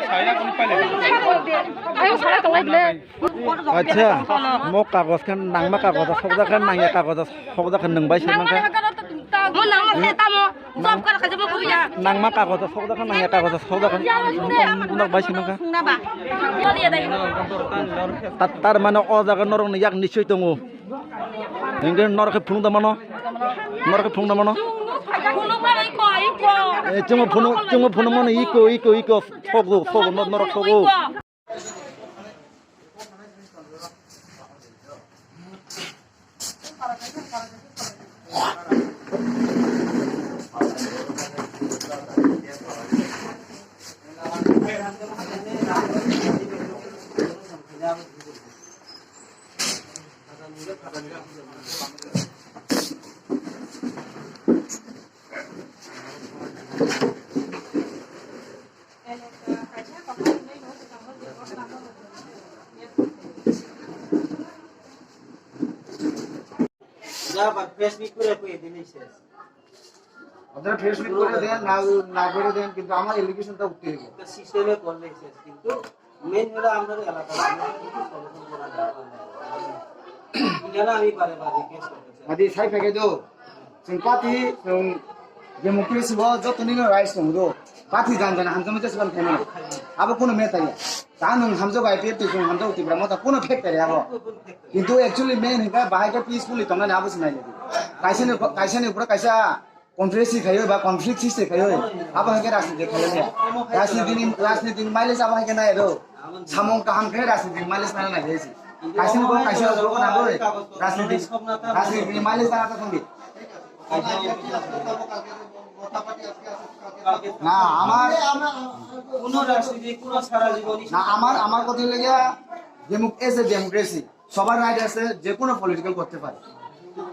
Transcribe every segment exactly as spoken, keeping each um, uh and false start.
Ayo, sarai tonglai ble. Acha, mo kagos khe nangma kagos sokjak khe nangya kagos sokjak khe nwng bai se mankha. Mo nangma khe tamo, job kar khaje mo kuya. Nangma kagos sokjak khe nangya kagos sokjak khe nwng bai se mankha. Ta-, tar mane o jaga norok ni yak nichoi tongo. Hingke norok khe phunuk da mano. Norok khe phunuk da mano. Eh, chwngbo phunuk, chwngbo phunuk mano iko, iko, iko. Sogo, sogo, nor-, norok sogo. Wngkha ba press meet kore koi bini se. Other press meet kore den, na, na kore den, kintu amar allegation ta utte hoibo. Ekta system e korle se, kintu main holo amar elaka, amar kintu solution kora dorokhar nai. Jana ami bare bare request korte chai. Adi sai phege do. Chwng party, chwng democracy bo joto nino rights tongo do. Party jan jan hamjama jesban khaimano. Abo kono matter ya. Ta nwng hamjago I P F T, chwng hamjago Tipra Motha, kono fact tere abo. Kintu actually main hwnkhe bahai khe peacefully tongnani abo se nailaidu. Kaisa ni, kaisa ni upore kaisa controversy khaiwi ba conflict sristi khaiwi abo hai khe rajniti khaiwi ya. Rajniti ni, rajniti ni mileage abo hai khe nai do. Samung kaham khe rajniti ni mileage nai nai khe si. Kaisa ni bo kaisa bo nangoi rajniti, rajniti ni mileage nai ta thangdi. না, আমার কোনো রাজনীতি, কোনো সারা জীবনই না, আমার, আমার কথা হইলো গিয়া, ডেমো-, এজ এ ডেমোক্রেসি, সবার রাইট আছে, যে কোনো পলিটিক্যাল করতে পারে।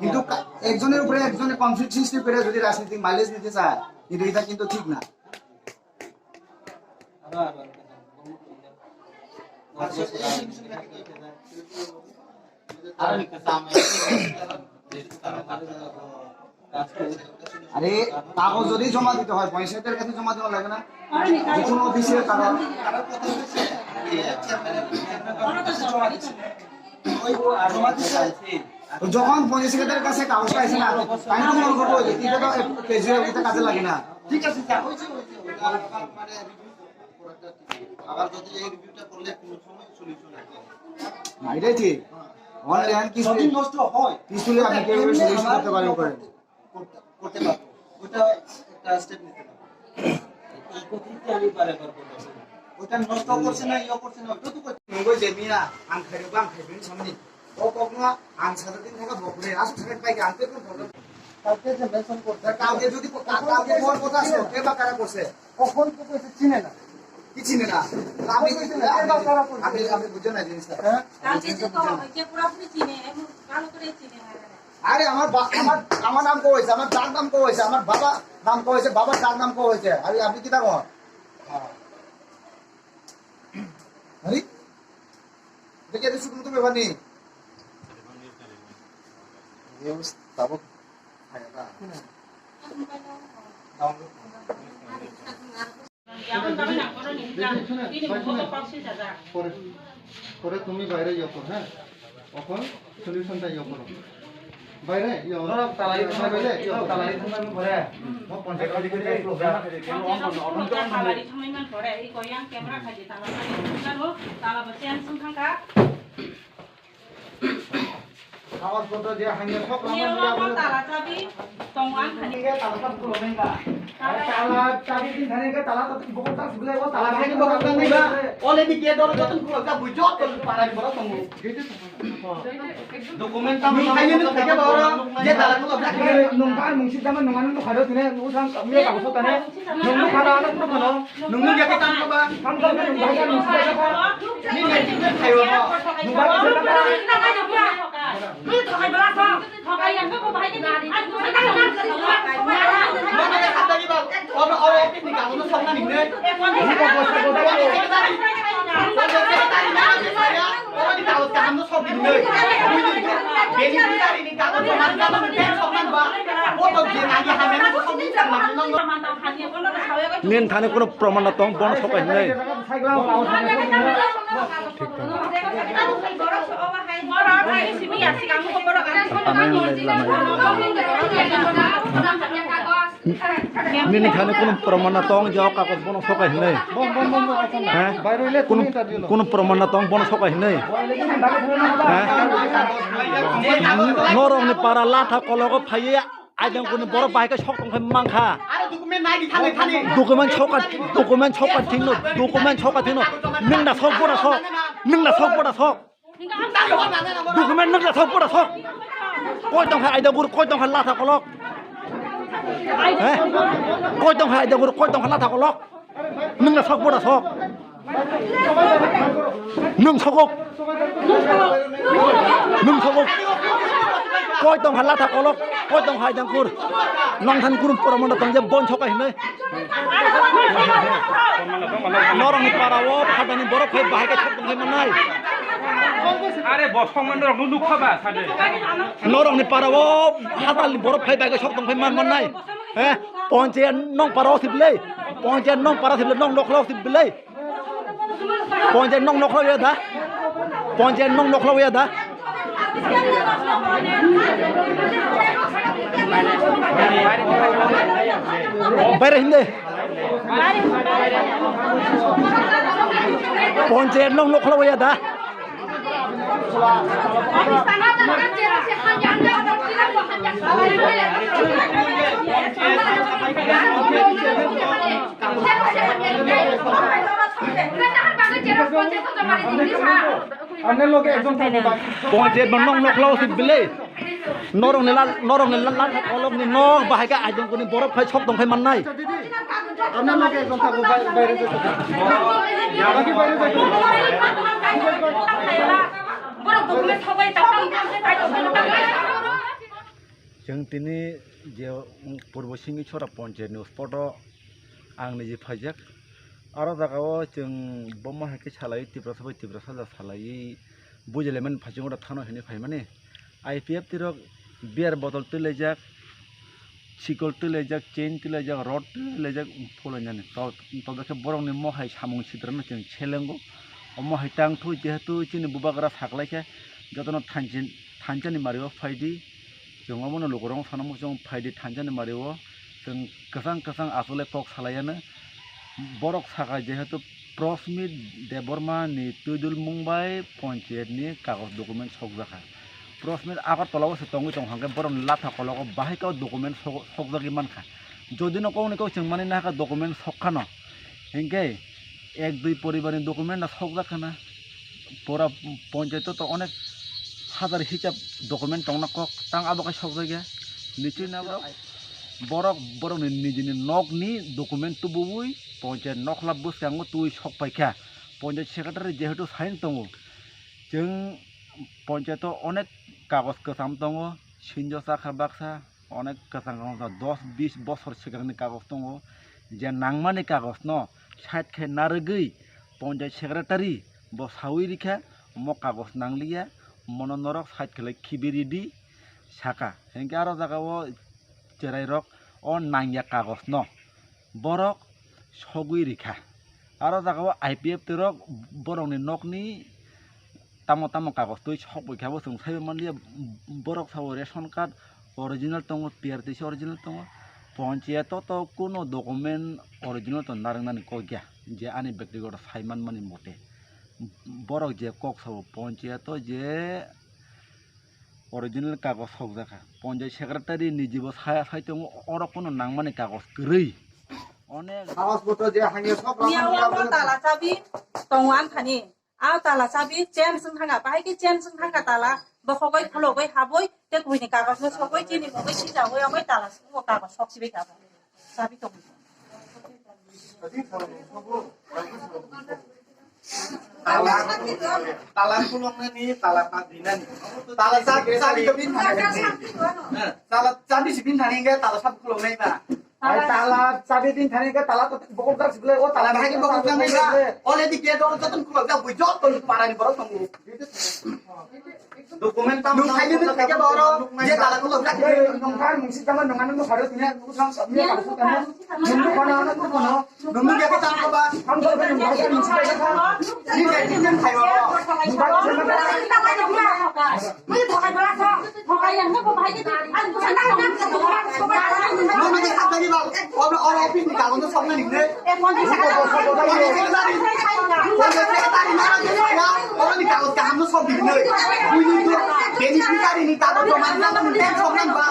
কিন্তু কা-, একজনের উপরে একজনের কনফ্লিক্ট সৃষ্টি করে যদি রাজনীতি মাইলেজ নিতে চায়, কিন্তু এটা কিন্তু ঠিক না। আরে, কাগজ যদি জমা দিতে হয়, পঞ্চায়েতের কাছে জমা দেওয়া লাগে না? যে কোনো অফিসে কাগজ। তো যখন পঞ্চায়েতের কাছে কাগজটা আসে না, তাই তো মনে করবো যে এটা তো ক্যাজুয়াল, এটা কাজে লাগে না। ঠিক আছে, স্যার, হয়েছে, হয়েছে, ওটা আবার মানে রিভিউ করাটা ঠিক আছে। আবার যদি এই রিভিউটা করলে কোনো সময় সলিউশন আসবে। না, এটাই ঠিক। অনলি অ্যান্ড পিসফুলি, যদি নষ্ট হয়, পিসফুলি আপনি ওটা কিভাবে এমনি সলিউশন আমার করতে পারেন, করেন। করতে, করতে পারবো। ওটা একটা স্টেপ নিতে পারবো। এই পদ্ধতিতে আমি বারে বার করবো। ওটা নষ্ট করছে না, ইয়ে করছে না, ওটা তো করছে। Nungoi je mina, ang khairok, ang khairok ni samani. O kokno ang sajak din thaka bokre, aswk sakha pai ang tei phone. কালকে যে মেনশন করছে, কালকে যদি কো-, কাল-, কালকে কোন কথা আছে, কে বা কারা করছে? কখন তো কইছে চিনে না। কি চিনে না? আপনি, আপনি, আপনি বুঝছেন না জিনিসটা। হ্যাঁ? আপনি কালকে যে জিনিসটা তো বুঝছেন না। আমাকে পুরোপুরি চিনে, এমন ভালো করে চিনে না। আরে আমার বা-, আমার, আমার নাম কো হয়েছে, আমার দার নাম কো হয়েছে, আমার বাবা নাম কো হয়েছে, বাবার দার নাম কো হয়েছে। আরে আপনি কি দাম হন? হ্যাঁ। আরে? Deke de sukun tu bebani. News tabuk. পরে, পরে তুমি বাইরে ইয়ে করো, হ্যাঁ? এখন সলিউশনটা ইয়ে করো। বাইরে, ইয়ে, ওরা তালা দিয়ে থাকবে, ইয়ে, তালা দিয়ে থাকবে, পরে। Mo পঞ্চায়েত অধিকারী এক লোক, হ্যাঁ? Talari thangwi man pore, i koyang camera khai di, tala khai di, tala bo chen sung thang kha. কাগজপত্র যে হাইনে সব নিয়ে আমার বাবা তালা চাবি, tongo ang khani. Talatha khuloknai ba. Talatha. Talatha din thani khe talatha bokol ta sugulai o talatha. Talatha bokol ta nai ba. Already gate oro joto khulok ta bui joto para ni borok tongo. Document tamo nung khayo nung khayo ba oro. Je talatha khulok ta. Nung ba mungsi tamo nung anu nung kharo tine nung sang me ka bosok tane. Nung nung kharo ano nung kharo. Nungno ya khe tamo ba? Tamo ba nung ba nung ba. Ni ya khe thayo ba? Nung ba nung ba. Nung ya khe thayo ba? Oro, oro office ni kaam no sokna ni ne. Secretary. Secretary na saya. Oro ni kaam no Nini thani kuno proman tong, bono sokai hinwi. Nini thani kuno proman tong, je o kagoj bono sokai hinwi. He? Kuno, kuno proman tong, bono sokai hinwi. He? Norokni para latha kologo phaiya. Aidang kuni borok bahai khe sok tong khe mankha. Are document nai di thani thani. Document sok ka, document sok ka thingno, document sok ka thingno. Nwng na sok, bora sok. Nwng na sok, bora sok. Document nwng na sok, bora sok. Koi tong kha aidang kuni, koi tong kha latha kolok. He? Koi tong kha aidang kuni, koi tong kha latha kolok. Nwng na sok, bora sok. Nwng sokok. Nwng sokok. Koi tong kha latha kolok, koi tong kha aidang kur. Nong than kurum poro mondo tong je bon sokai hinwi. Norokni para o phatani borok phai bahai khe sok tong khai mannai. Are bo songman norok nuk kha ba sade. Norokni para o phatani borok phai bahai khe sok tong khai man mannai. He? Ponche nong para o siblei. Ponche nong para siblei, nong nokhlao siblei. Ponche nong nokhlao ya da. Ponche nong nokhlao ya da. Baire hinde. Ponche nong nokhlao ya da. Ponchayat bo nok nok lao si bile. Norok ni lal, norok ni lal, lal kolok ni nok bahai ka aidong kuni borok phai sok tong phai mannai. Ano loge ekjon thago, bai-, baire jai thago. Bagi baire jai thago. Borok document thogwi tang tang tang tang tang. Chwng tini je Purbo Singhi Chora Ponchayat ni spot o ang niji phaijak. Aro jaga o chwng bomo hai khe salai, Tiprasa bai Tiprasa ja salai, bujilai mani phaising oro thano hinwi phaimani. I P F T rok beer bottle twi laijak, sikol twi laijak, chain twi laijak, rod twi laijak, phulainani. To-, todokhe borokni mohai samung sidrano chwng selengo. Omo hai tangthu jehetu chini bubagra saklaikha, jotono thanchi-, thanchani mario phaidi. Chwng omono lukurok sana muchung phaidi thanchani mario. Chwng kwchang kwchang aswk le kok salaiano. Borok sakha jehetu Prosmit Debbarma ni twidul mung bai ponchayat ni kagoj document sokjakha. Prosmit Agartala o se tongwi tong hwnkhe borokni latha kologo bahai khe o document sok-, sokjagwi mankha. Jodi no kokni kok chwng mani nahakha document sokkhano, hinkhe ek dui poribar ni document no sokjakhana. Pura ponchayat o to onek hajar hisab document tongna kok, tang abo khe sokjakya. Nichoi na borok, borok, borokni nijini nokni document tubuwi ponchayat nokla bwskango twi sokpaikha. Ponchayat secretary jehetu sign tongo, chwng ponchayat o onek kagoj kwcham tongo, sinjo chakha baksa, onek kwchang kwchang dos bis bosor swkangni kagoj tongo, je nangmani kagoj no side khe narwgwi ponchayat secretary bo sawi rikha, omo kagoj nangliya, mono norok side khlai khibi ridi saka. Hinkhe aro jaga o chwrairok o nangya kagoj no borok sogwi rikha. Aro jaga o I P F T rok borokni nokni tamo tamo kagoj twi sokphaikha bo chwng saiwi manliya. Borok sao ration card original tongo, P R T C original tongo, ponchayat o to kuno document original to narwknani kok ya je ani bektigoto sai manmani mote. Borok je kok sao ponchayat o je original kagoj sokjakha. Ponchayat secretary ni jibo saya sai tongo, oro kuno nangmani kagoj kwrwi. Onek kagoj potro je hangya sok Niya rang o tala chabi tongo ang thani. A tala chabi chain swng thanga, bahai khe chain swng thanga tala, bokhogoi khulogoi haboi, te kuini kagoj no sogoi chini mugoi sijagoi amoi tala swng o kagoj sok sibai kha. Chabi tongo. Tala, tala kulungnani, tala ta dinani. Tala chabi, chabi to bin thani. Tala chabi si bin thani, tala chabi kulungnai ba. Ai, tala, chabi din thani ke tala to bokol jak sibole, o tala bahai ke bokol jak sibole. Already gate oro joton khulok jak, bui joton para ni borok tongo. Document tam nung khaidi nung khaidi borok, je tala khulok jak. Nung kar mungsi tama nung anu nung harus ni, nung sang sab ni, nung kono, nung kono. Nungni bebak tang kha ba? Ang khe nung bahai nung sibai kha. Ni de ni den khai ba. Nungni bebak tang kha ba? Oro, oro office ni kagon to sok na ni ne. Oro ni kagon kaham no sok ni ne. Bini to beneficiary ni kagon to man na ni den sok na ba.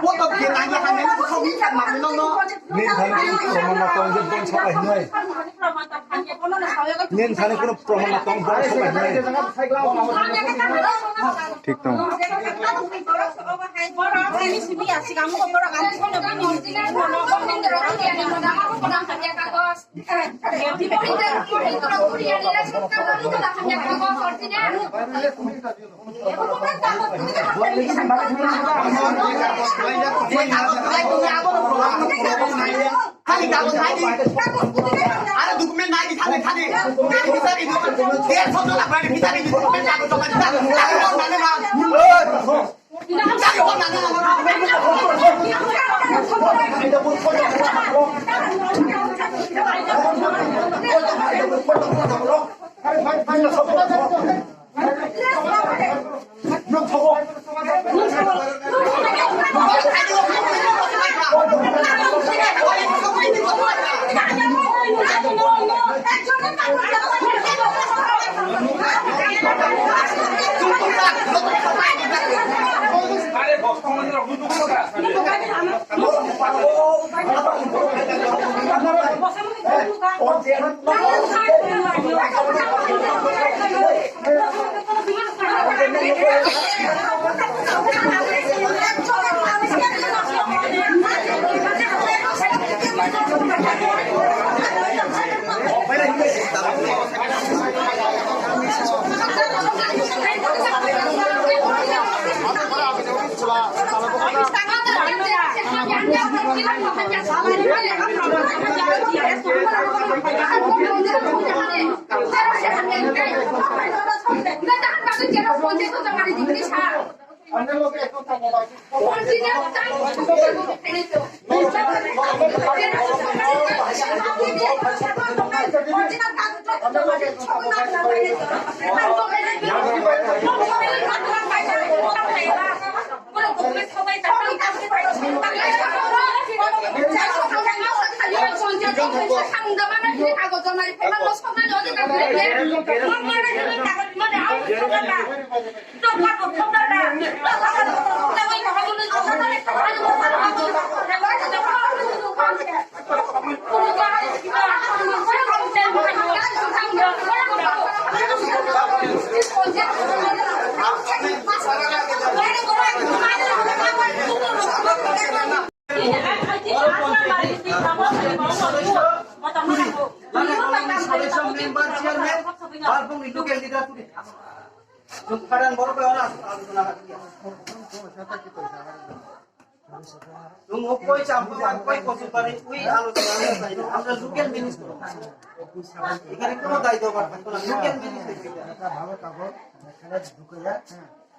Bo to ge na ya ha ne sok ni kan ma no no. Nin thani kunu proman na tong je bon sabai hinoi. Nin thani kunu proman na tong bon sabai hinoi. Thik tong. Khali kagot nai di. Are document nai di, khali, khali. Khali bisari di. Der sotto la bari bisari di. Document kagot joma di. Khali hor mane ma. Khali hor mane ma. Member, chairman, ba bongni local leader tuli. Chwng khadang borok bai ora aluchona khadia. Chwng o koi champa ba koi kochupari ui aluchona khadia. Amra local minister. Ekhane kono daitwa bar thangto na, local minister.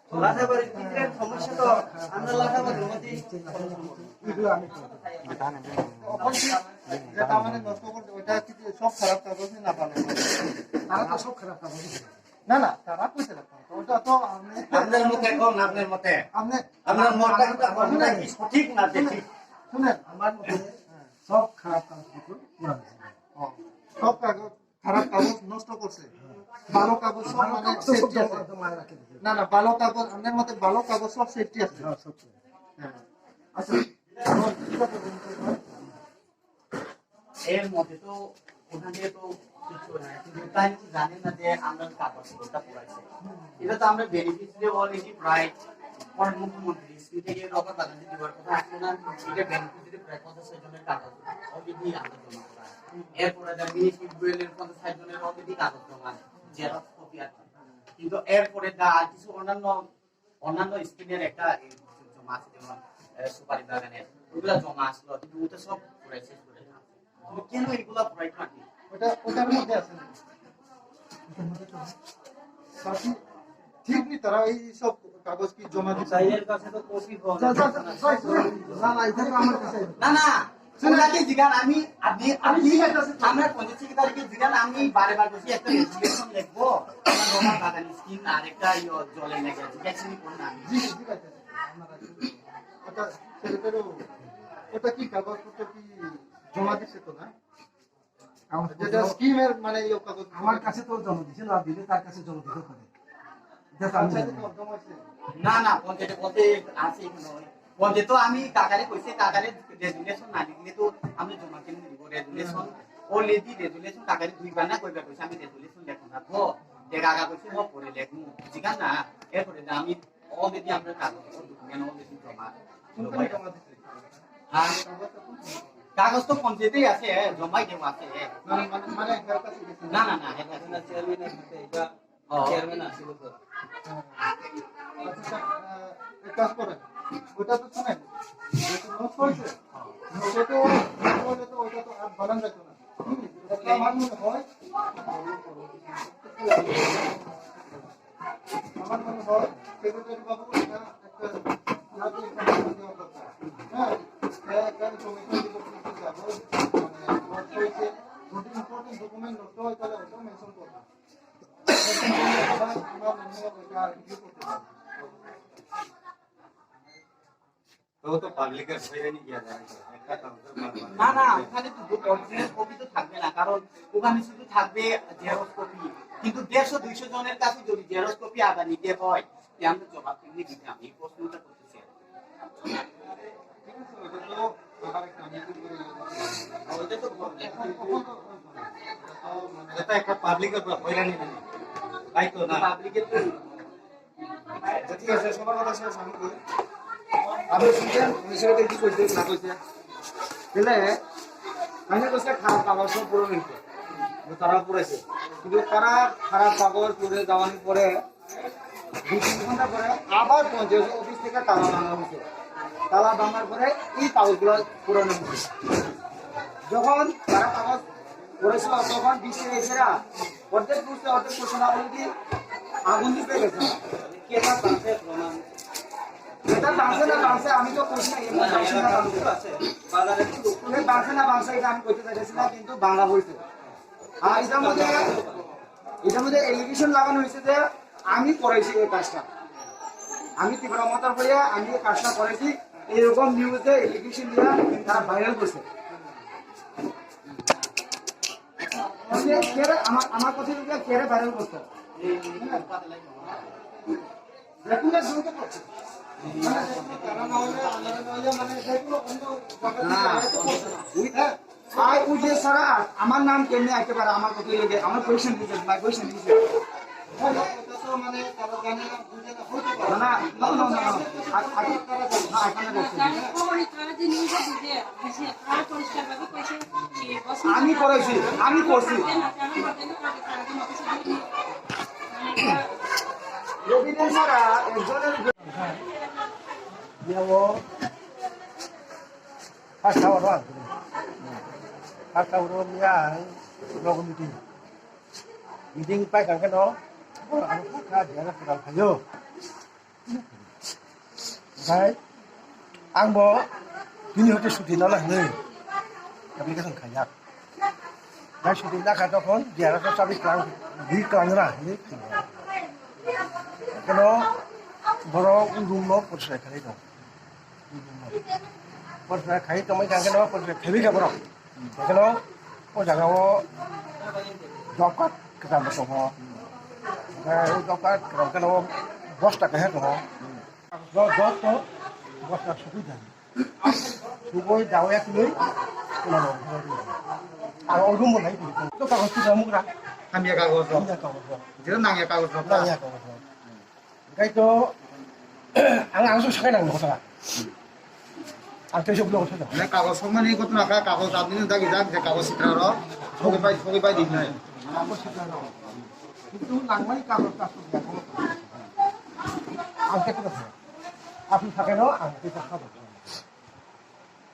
Lasabari bidire somosya to, amra Lasabari modi. Office je tamane nosto korte, oita kiti sob kharap kagoj ni na pale. Tara to sob kharap kagoj ni. Na, na, tara koise na. Oita to amne. Apnar mote kon, apnar mote. Amne. Apnar mote, apnar mote ki sothik na dekhi. Shunen, amar mote sob kharap kagoj bikul pura hoyse. Oh, sob kagoj খারাপ কাগজ নষ্ট করছে, ভালো কাগজ সব মানে সেফটি আছে। না, না, ভালো কাগজ, আপনার মতে ভালো কাগজ সব সেফটি আছে। হ্যাঁ, সব সেফটি। হ্যাঁ। আচ্ছা, এর মধ্যে তো ওখানে তো কিছু নাই, কিন্তু তাই কি জানেন না যে আমরা কাগজ কোনটা পড়াইছে? এটা তো আমরা বেনিফিশিয়ারি অলরেডি প্রায় পরে মুখ্যমন্ত্রী স্কুল থেকে রবার বাগানে দেওয়ার কথা আসছে না, এটা বেনিফিশিয়ারি প্রায় পঞ্চাশ জনের কাগজ অলরেডি আমরা জমা করা। এরপরে যা মিনি টিউবওয়েলের পঞ্চাশ ষাট জনের অলরেডি কাগজ জমা, জেরক্স কপি আর কি। কিন্তু এরপরে যা আর কিছু অন্যান্য, অন্যান্য স্কিমের একটা এই জমা আছে, যেমন, আহ, সুপারি বাগানের, ওগুলা জমা আসলো, কিন্তু ওটা সব পুরাই শেষ করে দিলাম। তুমি কেন এগুলা পুরাই খাটনি? ওটা, ওটার মধ্যে আছে না? ওটার মধ্যে তো আছে। বাকি ঠিক নেই, তারা এই সব কাগজ কি জমা দিচ্ছে? স্যারের কাছে তো কপি হবে। যা, যা, যা, যা, যা, না, না, এটা তো আমার কাছে। না, না, শুনুন। ওনাকে জিজ্ঞান, আমি, আপনি, আমি আপনি, ঠিক আছে। আমরা পঞ্চায়েত সেক্রেটারিকে জিজ্ঞান, আমি বারে বার বলছি, একটা রেজুলেশন লিখবো, আমার রোমান বাগান স্কিম আর একটা ইয়ে জলে লেগে আছে, দেখছেন কি করুন আমি। জি, ঠিক আছে, আপনারা একটু, ওটা, সেক্রেটারিও, ওটা কি কাগজপত্র কি জমা দিচ্ছে তো না? আমার যেটা স্কিমের মানে ইয়ে কাগজ। আমার কাছে তো জমা দিছে, না দিলে তার কাছে জমা দিতে পারে। এটা তো আমি পঞ্চায়েতে জানি। তো জমা হয়েছে। না, না, পঞ্চায়েতে বলতে আছে এখানে। পঞ্চায়েত তো আমি কাকারে কইছে, কাকারে রেজুলেশন না লিখলে তো আমি জমা কেন দিব? রেজুলেশন, হুম। Already রেজুলেশন কাকারে দুইবার না কইবার কইছে, আমি রেজুলেশন লেখো না তো। যে কাকা কইছে, "ও পরে লেখমু।" ঠিক আছে না? এরপরে যে আমি already আমরা কাগজ, ডকুমেন্ট already জমা। কোন কোন জমা দিছে? হ্যাঁ? কাগজ তো পঞ্চায়েতেই আছে, জমাই দেওয়া আছে। মানে, মানে, মানে, হের কাছে গেছে? না, না, না, হের কাছে না। চেয়ারম্যানের হাতে এটা ও। চেয়ারম্যান আছিল তো। হ্যাঁ। আচ্ছা, আচ্ছা, আহ, এক কাজ করেন, ওটা তো শুনেন, ওটা নষ্ট হয়েছে, নষ্ট তো হলে তো ওটা তো আর বানান যাইতো না। হুম, এটা আমার মনে হয়, আমার মনে হয় সেক্রেটারি বাবু এটা একটা, একটা ইনফরমেশন দেওয়া দরকার। হ্যাঁ, হ্যাঁ, একটা আমি কমিশন রিপোর্ট করতে যাবো, মানে, নষ্ট হয়েছে, যদি ইম্পর্টেন্ট ডকুমেন্ট নষ্ট হয় তাহলে ওটাও মেনশন করবো। তো তো পাবলিকের হয়রানি গিয়া যায়। একটা কাগজের মাধ্যমে না, না, ওখানে তো অরিজিনাল কপি তো থাকবে না, কারণ ওখানে শুধু থাকবে জেরক্স কপি। কিন্তু দেড়শো দুইশো জনের কাছে যদি জেরক্স কপি আবার নিতে হয়, তে আমরা জবাব কেমনি দিতাম? এই প্রশ্নটা করতেছি আর কি। ঠিক আছে, ওটা তো আবার একটা আমি কি বলি, ওটা তো এখন, এখন তো, এটা তো মানে এটা একটা পাবলিকের উপর হয়রানি মানে। তাই তো না? পাবলিকের তো আচ্ছা, ঠিক আছে, সবার কথা শেষ আমি করি। আপনি শুনছেন, বিষয়টা কি করছে, না করছে? বুঝলে? আমি বলছি, খারাপ কাগজ সব পূরণ হয়েছে। তারা পড়েছে। কিন্তু তারা খারাপ কাগজ পড়ে যাওয়ার পরে, দুই তিন ঘন্টা পরে আবার পঞ্চায়েত অফিস থেকে তালা ভাঙা হয়েছে। তালা ভাঙার পরে এই কাগজগুলো পুরানো হয়েছে। যখন তারা কাগজ করেছিল, তখন বৃষ্টি এসেরা অর্ধেক বুঝতে অর্ধেক করছে না, বলে কি আগুন নিভে গেছে। এটা ভাঙছে না ভাঙছে, আমি তো করছি না, এমনি ভাঙছে না ভাঙছে। এই ভাঙছে না ভাঙছে, এটা আমি করতে চাইছি না, কিন্তু ভাঙা হয়েছে। আর এটার মধ্যে, এটার মধ্যে এলিগেশন লাগানো হয়েছে যে আমি করেছি এই কাজটা, আমি ত্রিপুরা মতার হয়ে আমি এই কাজটা করেছি, এরকম নিউজে এলিগেশন দিয়ে তারা ভাইরাল করছে। মানে কে রে, আমার, আমার কথা বলতে কে রে ভাইরাল করছে? যে কোনো জড়িত করছে। মানে যে কোনো কারণ না হলে, আলাদা না হলে, মানে যে কোনো অন্য জায়গা থেকে না। জড়িত করছে না। ওই হ্যাঁ। আর ওই যে সারা আমার নাম কেমনে আইতে পারে? আমার কথা হইলো যে আমার কোয়েশ্চেন দিছে, মাই কোয়েশ্চেন দিছে। হ্যাঁ, এটা তো মানে তারা জানে না, বুঝে না, হইতে পারে। না, না, no, no, no, no। আ-, আ-, না, এখানে বলছি। আমি করেছি, আমি করছি। এভিডেন্স ছাড়া একজনের First hour o ang. First hour o miya ang logo meeting. Meeting pai kang khe no, ang kha jera kwtal khayo. Okhai ang bo bini hote suti nana hinwi application khaijak. Bai suti nakha tokhon jera khe chabi klang, bi klang ra hinwi khaijak. Keno borok room no poriskai khlai tong. Porsai khai tongmani khe no porsai khaiwi khe borok. Khe no o jaga o job card kwcham bo tongo. Khe o job card kwcham khe no bosta kaisa tongo. Job, job to bosta sugui da. Sugui dawi akwlwi. Ang o room bo nai. To kagoj kwcham mugra. Hamya kagoj rok. Hamya kagoj rok. Jera nangya kagoj rok. Nangya kagoj rok. Hingke to ang, ang sok sakai nang kotha. Ang tei sok nang kotha. Nai kagoj sokmani kotha kha, kagoj admin dagi jak je kagoj sitra ro. Sogi pai, sogi pai di nai. Kagoj sitra ro. Kintu nangmani kagoj ta sok ya. Ang tei kotha. Apni sakai no ang tei kotha.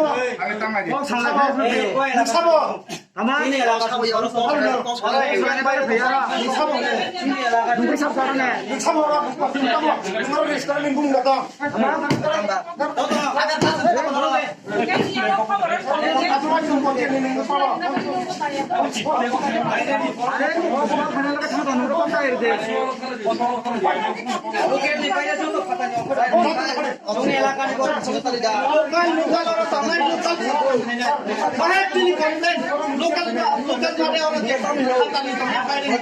Sabo. Sabo. Tama? Ini elaka sabo ya, sabo ya. Sabo ya. Sabo ya. Sabo ya. Sabo ya. Tama? Bahai tini complain, local, local mare oro je kami hatani tong, bahai ni.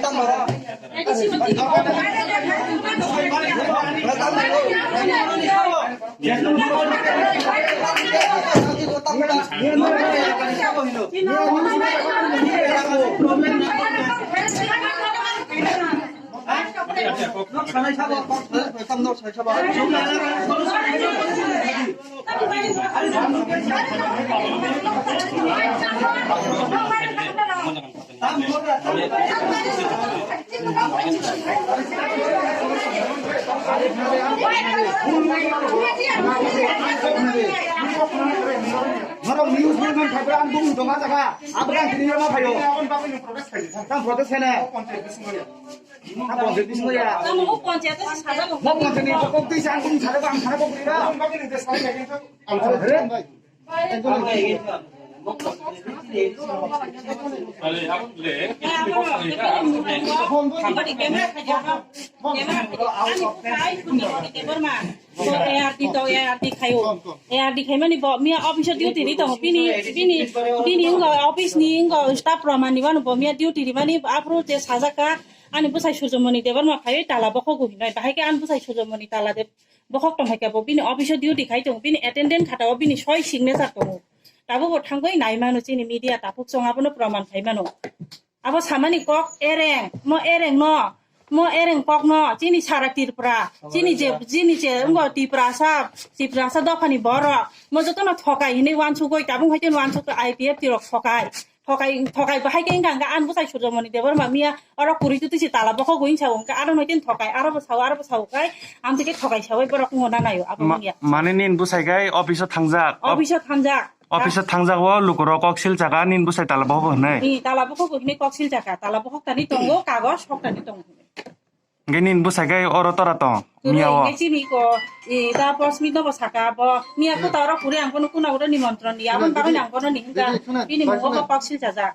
Norok news nang thaibrang bung doma jaga, abrang tini ma phayo. Aboni bagwi nung protest khaidi. Tang protest khaina. Tang panchayat bisingo ya. Tamo o panchayat o sajago. Mo panchayat ni kok twi sang bung sajago ang sana kok twi ra. Aboni bagwi nung je sai khaidi. Ang sana khaidi. A R D to A R D khayo. A R D khaimani bo miya office o duty ri tongo. Bini, bini, bini wngkha office ni wngkha staff rok mani wano bo miya duty rimani aphuru je sajak kha. Ani bwsai Surjomoni Debbarma phaiwi tala bokhok hinwi. Bahai khe ani bwsai Surjomoni tala de bokhok tong hai khe bo bini office o duty khai tongo. Bini attendant khata o bini soi signature tongo. Tabuk bo thangwi nai mano chini media tabuk chwng abono proman khai mano. Abo samani kok ereng, mo ereng no, mo ereng kok no, chini sara Tripura, chini je, chini je, wngkha Tiprasa, Tiprasa dophani borok, mo jotono thokai hinwi wansugwi, tabung hai khe wansuk I P F T rok thokai, thokai, thokai bahai khe wngkha, wngkha, ani bwsai Surjomoni Debbarma miya, oro kuri tuti si tala bokhok gwi sa wngkha, aro noi tin thokai, aro bo sao, aro bo sao kai, amtwi khe thokai sawi borok wngna naio, abo Ma-, wngya. Mane nin bwsai kai office o thangjak, Office o thangjak. Office o thangjak o lukurok kok sil chaka nini bwsai tala bokhok hinwi. Ni tala bokhok hinwi kok sil chaka, tala bokhok tani tongo, kagoj hok tani tongo. Hwnkhe nini bwsai khe oro tora tong, Turo miya o. Hwnkhe chini ko, i, da Posmit no bo saka, bo miya kuta oro puri ang bono kuna oro nimontron di, aboni bagwi ang bono ni hwnka, bini mungo bo kok sil chajak.